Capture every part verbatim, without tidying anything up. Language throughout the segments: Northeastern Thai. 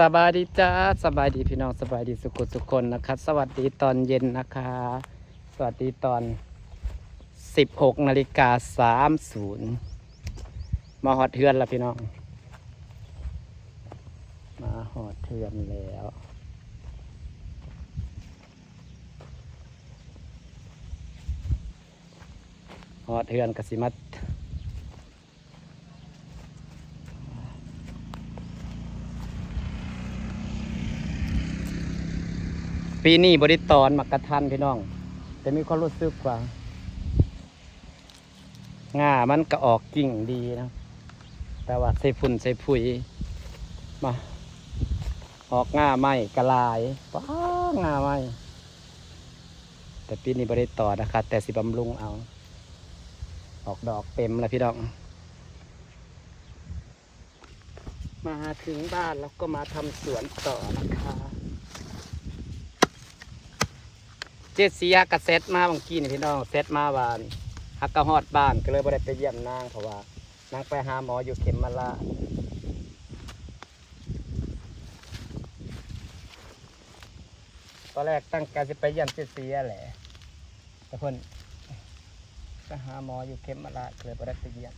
สบายดีจ้า สบายดีพี่น้อง สบายดีสุขุสุคนนะคะ สวัสดีตอนเย็นนะคะ สวัสดีตอนสิบหกนาฬิกาสามศูนย์ มาฮอดเฮือนแล้วพี่น้อง มาฮอดเฮือนแล้ว ฮอดเฮือนก็สิมา ปีนี้บ่ได้ตอนหมากกระทันพี่น้อง แต่มีความรู้สึกว่า ง่ามันก็ออกกิ่งดีนะ แต่ว่าใส่ฝุ่นใส่ผุย มา ออกง่าใหม่ก็หลาย ป๊า ง่าใหม่ แต่ปีนี้บ่ได้ตอนนะคะ แต่สิบำรุงเอา ออกดอกเต็มแล้วพี่น้อง มาถึงบ้านแล้วก็มาทำสวนต่อนะคะ เจเสียก็แชทมาเมื่อกี้นี่พี่น้อง แชทมาว่าหากก็ฮอดบ้านก็เลยบ่ได้ไปเยี่ยมนาง เพราะว่านางไปหาหมออยู่เข็มมาลาด ตอนแรกตั้งใจสิไปเยี่ยมเจเสียแหละ แต่เพิ่นไปหาหมออยู่เข็มมาลาดก็เลยบ่ได้ไปเยี่ยม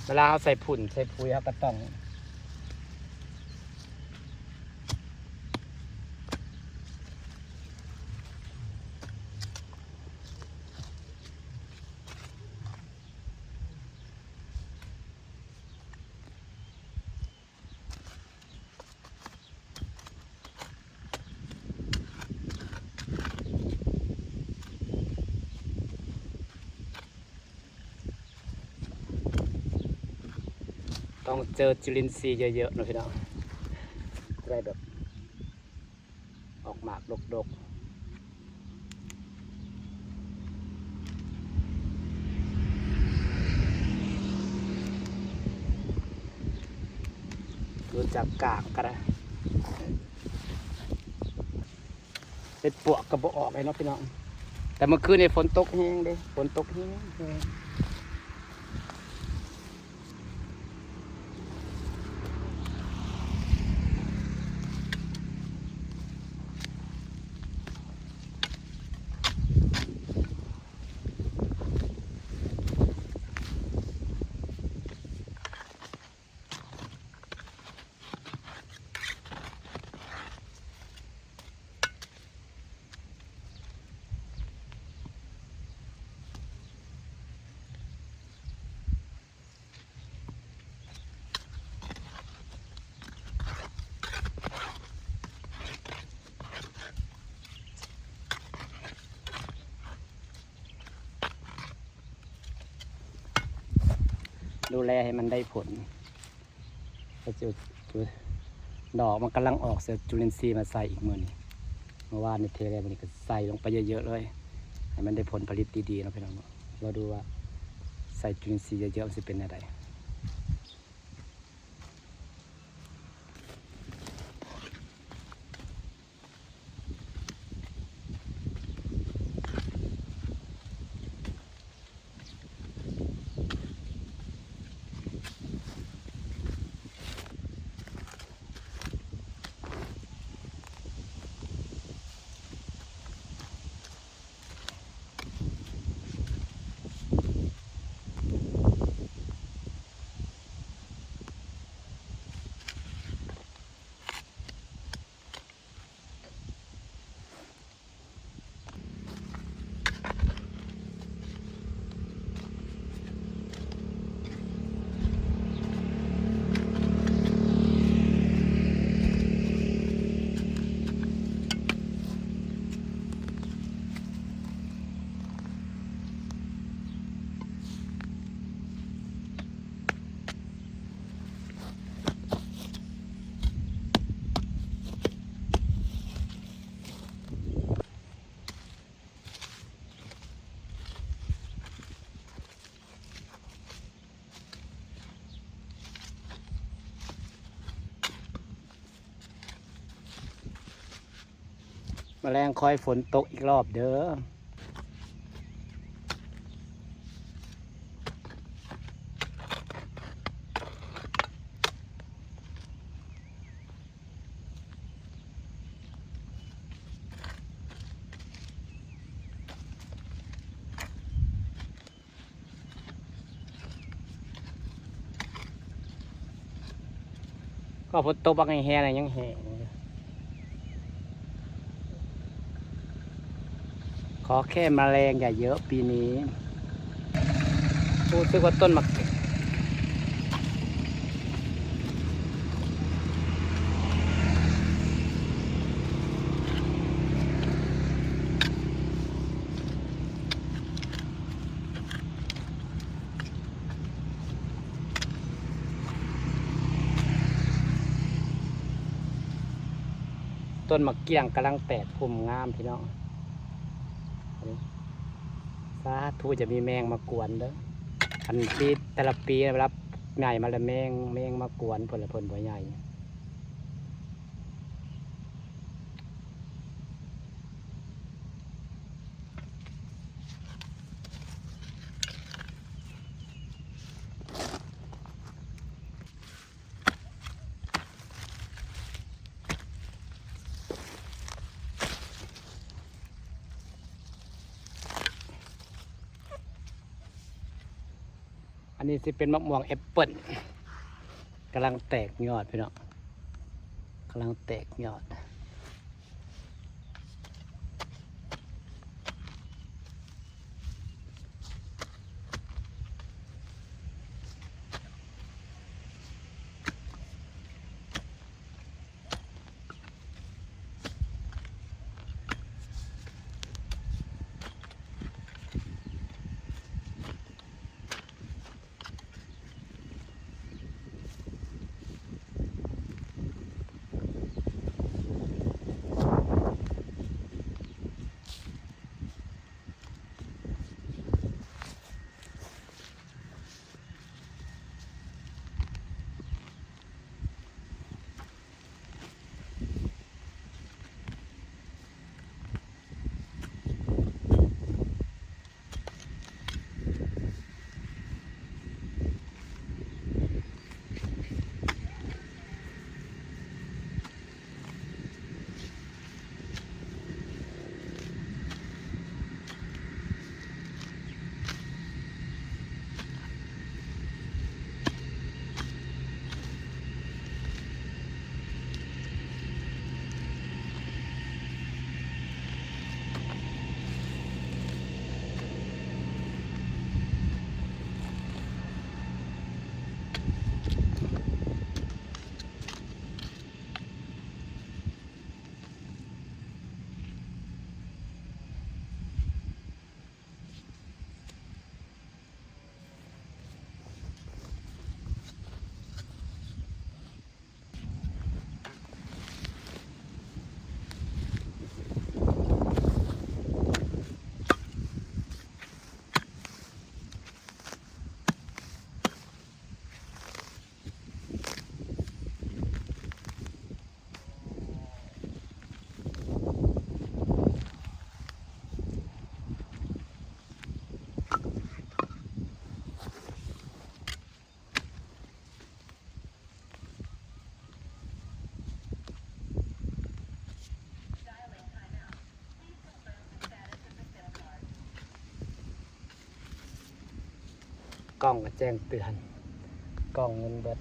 เวลาเราใส่ผุ่นใส่ปุ๋ยเราก็ต้อง ต้องเจอจุลินทรีย์เยอะๆเนาะพี่น้อง จะได้แบบ ออกหมากดกๆ รู้จักกากก็ได้ เป็นปวกก็บ่ออกเลยเนาะพี่น้อง แต่เมื่อคืนนี่ฝนตกแฮงเด้ ฝนตกแฮงแฮง ดูแลให้มันได้ผล ก็จะ ดอกมันกำลังออก เสียจุลินทรีย์มาใส่อีกมื้อนี้ เมื่อวานนี่เทแล้ว มื้อนี้ก็ใส่ลงไปเยอะๆเลย ให้มันได้ผลผลิตดีๆเนาะพี่น้องเนาะ เราดูว่าใส่จุลินทรีย์เยอะๆมันสิเป็นอะไร เ มื้อแลงคอยฝนตกอีกรอบเด้อ ก็ฝนตกบักแฮงๆ น่ะยังแห้งอยู่ ขอแค่แมลงอย่าเยอะปีนี้ รู้สึกว่าต้นมะ ต้นมะเกี้ยงกำลังแตกพุ่มงามพี่น้อง สาธุจะมีแมงมากวนเด้อ อันปีแต่ละปีเวลาใหญ่มาแล้วแมง แมงมากวนเพิ่นละเพิ่นบ่ใหญ่ อันนี้สิเป็นมะม่วงแอปเปิ้ล กำลังแตกยอดพี่น้อง กำลังแตกยอด กล้องก็แจ้งเตือน กล้องเงินเบิด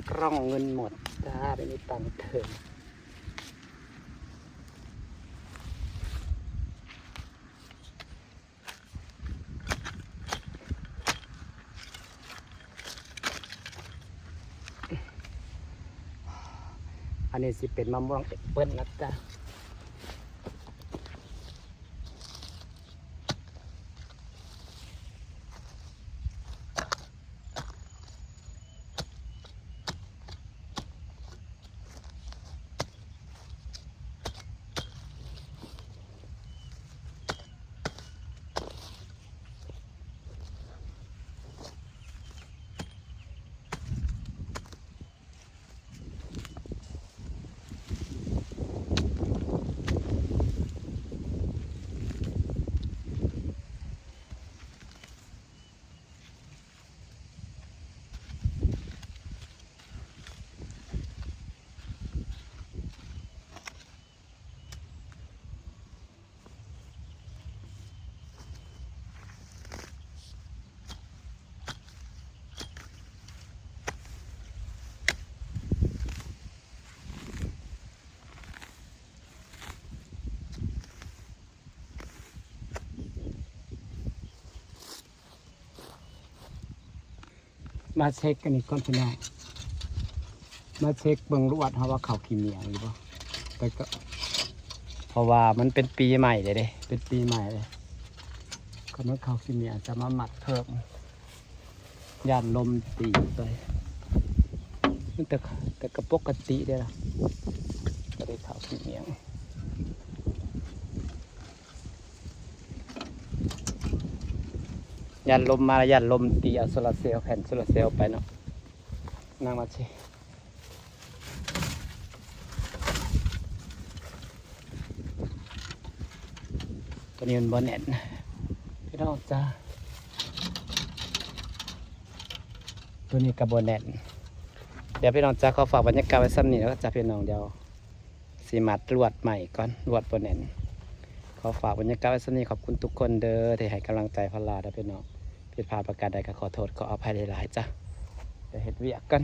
กล้องเงินหมดจ้า ไม่มีตังค์เติม อันนี้สิเป็นมะม่วงแอปเปิ้ลนะจ๊ะ อันนี้สิเป็นมะม่วงแอปเปิ้ล มาเช็คอันนี้ก่อนพี่น้อง มาเช็คเบิ่งลวดเฮาว่าเข้าขี้เหนียวอยู่บ่ แต่ก็ เพราะว่ามันเป็นปีใหม่เลยเด้ เป็นปีใหม่เลย คันมันเข้าขี้เหนียวจะมามัดเพิ่ม ย่านลมตีไป มันแต่ แต่ก็ปกติเด้ล่ะ บ่ได้เข้าขี้เหนียว ย่านลมมา ย่านลมตีเอาโซลาร์เซลล์ แผ่นโซลาร์เซลล์ไปเนาะ นั่งมาสิ ตัวนี้มันบ่แน่น พี่น้องจ้า ตัวนี้ก็บ่แน่น เดี๋ยวพี่น้องจ้า ขอฝากบรรยากาศไว้ส่ำนี้แล้วก็จ้าพี่น้อง เดี๋ยวสิมัดลวดใหม่ก่อน ลวดบ่แน่น ขอฝากบรรยากาศไว้ส่ำนี้ ขอบคุณทุกคนเด้อที่ให้กำลังใจพอลล่าเด้อพี่น้อง ผิดพลาดประการใดก็ขอโทษขออภัยหลายๆจ้ะ เดี๋ยวเฮ็ดเวียกกัน